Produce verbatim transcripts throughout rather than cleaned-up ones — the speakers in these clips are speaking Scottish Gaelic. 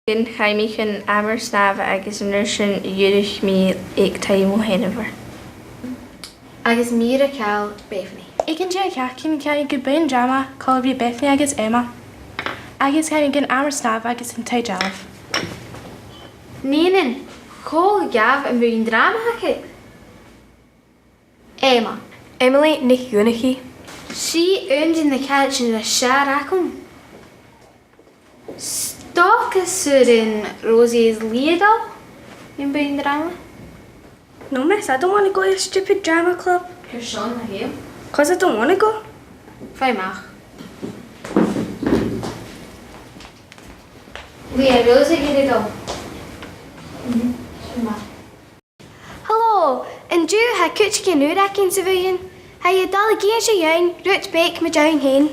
Chaidh mi chun àm air snàmh agus an uair sin dh'fhuirich mi aig taigh mo sheanmhar. Agus mi air a ceangal Bethany. Aig an deireadh-sheachdain chaidh mi gu buidheann dràma còmhla ri Bethany agus Emma. Agus chaidh mi gun àm air snàmh agus an taigh-dealbh. Nigheanan, cò ghabh am buidheann dràma agad? Emma. Emily NicDhonnchaidh. 'S i aon de na caraidean as fheàrr agam. 'S dòcha 's urrainn Rosie is Leah a dhol am buidheann dràma. No, miss, I don't want to go to a stupid drama club. Carson nach eil? 'Cause I don't want to go. Faigh a-mach. Leah, Rosie, gheibh thu a dhol. Mhm. Faigh a-mach. Hello! An-diugh tha cuideigin ùr againn sa bhuidheann. Tha i a' dol a dh'innse dhuinn rud beag mu dheidhinn fhèin.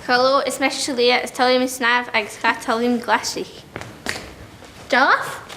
Hello, is mise Leah, is toil leam snàmh agus cha toil leam glasadh. Dealbh?